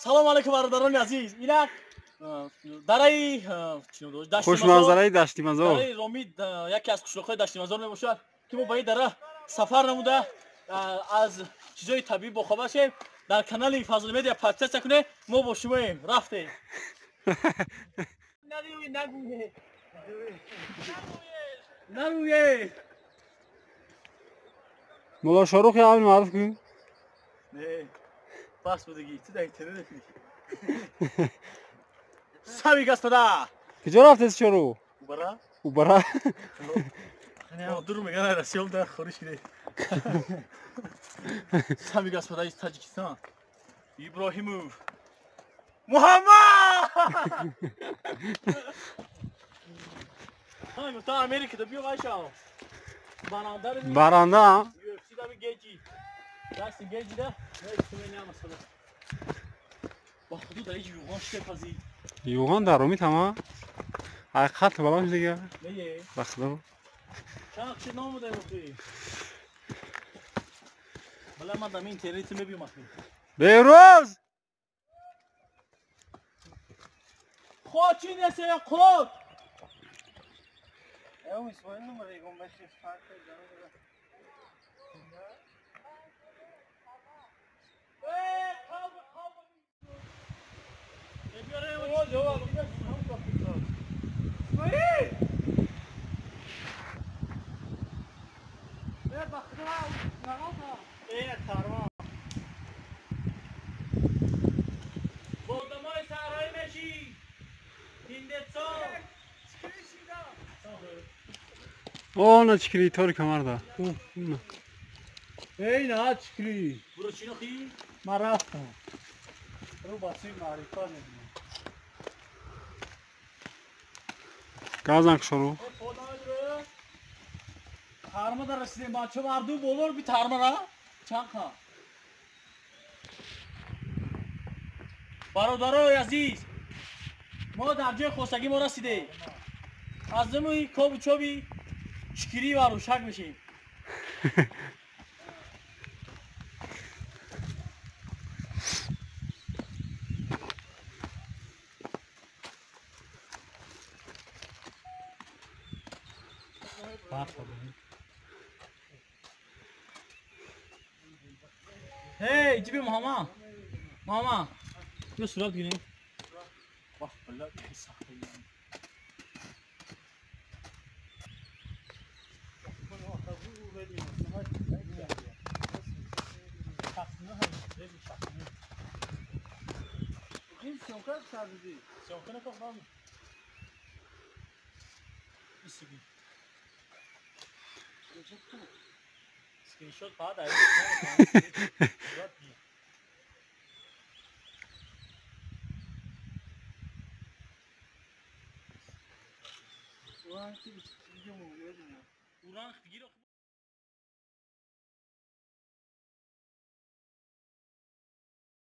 Салом алейкум бародарони азиз. Инак дараи хушманзараи Дашти Мазор. Дараи Ромид яке аз қишлоқҳои Дашти Мазор мебошад, ки мо ба ин дара сафар намуда аз чизҳои табиӣ бохабар шем. Дар канали Фазл Медиа подписаться кунед, мо бо шумоем. Рафтем. Наруе, наруе. Мулло Шорух я маъруф кун. Не. Бас будагӣ, ту дар интернет кунӣ. Сами господа. Куҷо рафтед, Шорух? Убара? Убара. Дур меган Россиям дар хориш киде. Сами господа из Таджикистан. Иброҳимов. Муҳаммад! Ҳа, гуфта Америка да биё вайшав. Баранда. Баранда? UFC да геҷи. Дасти геҷи да. Ба худу дар ҳеҷ юғон шиде пазид. Юғон дар Ромид ҳама. Ай хат баланд дига. Не. Ба худо. Чанд чиз номудаем охи. Бала ман дар интернет мебиём ахи. Беҳрӯз! Хочи несе қот. О, на чикри, тори камарда. Эй, на чикри. Буро чино хи? Ма рафтам. Ру баси маърифат мекунам. Газан шуру. Тарма да расидем, бача мардум болор би тарма ра. Чанд ха. Бародарои азиз, мо дар ҷои хостагӣ мо расидем. Аз замои кобу чоби чикирӣ ва рӯшак мешем. Ҳей, ҷиби Муҳаммад. Муҳаммад, биё сурат гирем. Вах, билла, сахта. Скриншот падай.